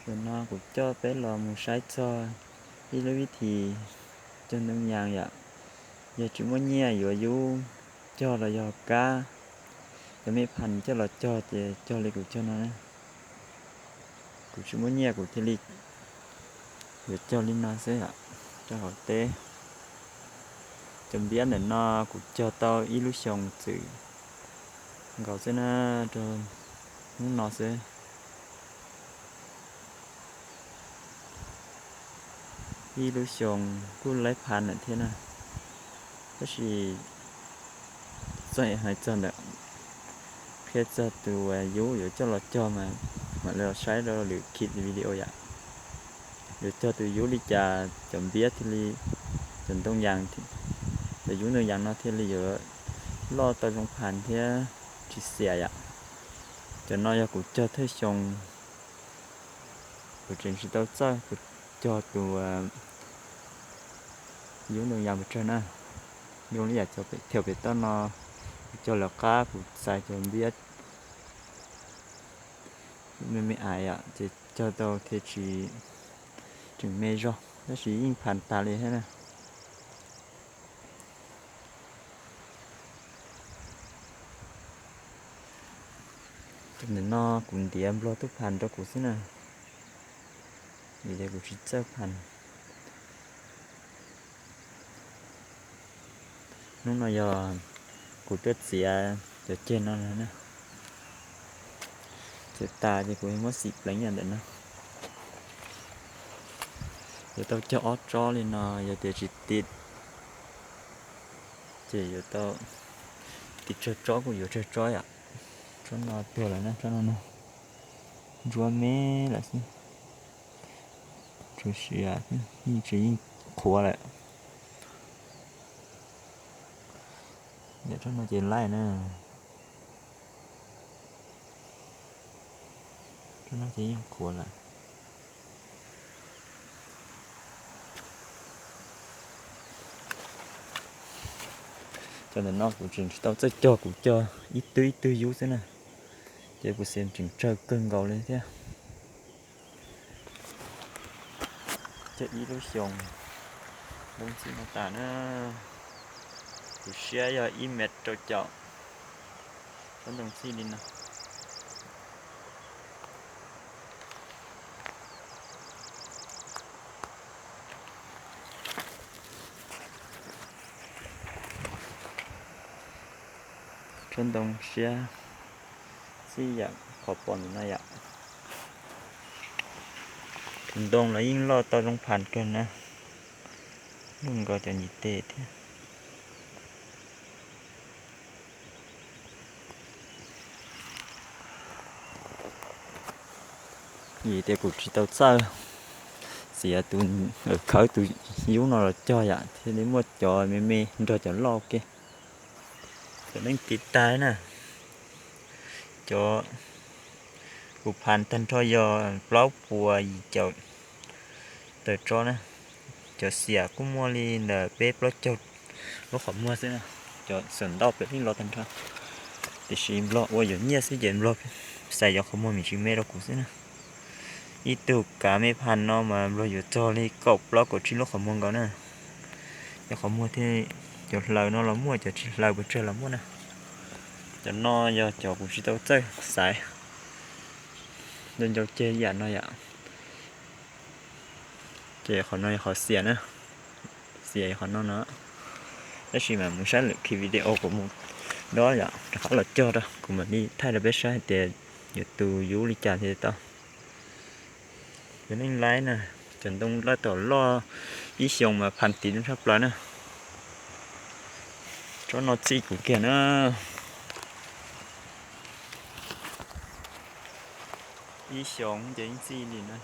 Ntawm no kuv coj peb los mus saib txog ib lub vib thim cog ntoo yas yom. Yog tsis muaj nyiaj yuav yub cog los yog kab, cov me phas coj los cog ces cog li kuv cog no na. Kuv tsis muaj nyiaj kuv thiaj li yuav cog li no xwb yom. Rau hauv teb, cov npiab ntawm no kuv cog tau ib lub xyoos txwm nkaus xwb na, rau hnub no xwb. Ib lub xyoos kuj laib phas lawm thiab na, tab sis txog hais txog ntawm qhia txog tus yub yuav coj los cog mas mam li los saib rau lwm khij video yom. Yuav cog tus yub li cas cov npiab thiaj li, cov ntoo yas, cov yub ntoo yas no thiaj li yuav loj tau zoo phas thiab tsis xiam yom. Cov no yog kuv cog thawj xyoo, kuv tseem tsis tau txawj, kuv cog tus yub ntoo yas mus tsawg na. Zoo li yam cov pem, thiab pem toj no kuv cog lawv qab kuv txais cov npiab me me ais yom, ces cog tau thiaj tsis tseem me zog tab sis yeej phas tas li thiab na. Ntawm no kuv ntiav nplog tuaj phas rau kuv xwb na, vim tias kuv tsis txawj phas. Hnub no yog kuv tuaj txiav cov ceg no na, txiav tas ces kuv muab xim pleev yam ntawm no. Yuav tau cog ob tsob li no, yog tias tsis tiv ces yuav tau tiv tsawg tsob kuj yuav tsawg tsob yom. Tsob no tuag lawm na, tsob no no ntsuab me lawm xwb. Tsuas siav, yeej tsis yeej qhuav lawm. Tsob no ces laib na, tsob no ces yeej qhuav lawm. Cov ntawm no kuv tseem tsis tau txawj cog, kuv cog ib tug ib tug yub xwb na, ces kuv xav tseem tsawg kawg nkaus li thiab. Cog ib lub xyoos ntoo txij no tas na, kuv siab yog ib mev rau caum tsob ntoo txij li no. Tsob ntoo siab txij yam qhov pom ntawm no yom. Tus ntoo los yeej loj tau zoo phas kawg na, luj nkaus cov ntsis tes thiab. Vim tias kuv tsis tau txawj, xiav tus, khawb tus yub no los cog yom, thiaj li muaj cov me me nrog cov loj ua ke. Cov neej tiv tag na, cov kuv phas tag nrho yog plaub puas yim caum tawm tsob na. Cov xiam kuj muaj li ntawm peb plaub caug lub qhov muag xwb na. Cov xam ntau pem yeej los tag nrho, tiam sis nplog ua yuav nyiaj xwb ces nplog xais cov qhov muag me ntsis me rau kuv xwb na. Ib tug kav me phas no mas nplog yuav txog li kaum plaub kaum tsib lub qhov muag nkaus na. Cov qhov muag thiab cov hlaws no los muaj, cov tsis hlaws pes tsawg los muaj na. Cov no yog cov kuv tsis tau txawj xaiv, ncau ncau ceg yam no yom. Ces qhov no yog qhov xiam na, xiam qhov no no. Tab sis mas mus saib lwm khij video kuv mus dob yom, rov qab los cog rau, kuv mam li thaij rau peb saib hais tias yuav tu yub li cas thiaj tau. Cov neej laib na, cov ntoo loj tom loj ib xyoos mas phas tiv zoo tshaj plaws na. Tsob no txij kuv kiag na. Ib xyoos ces yeej txij li na.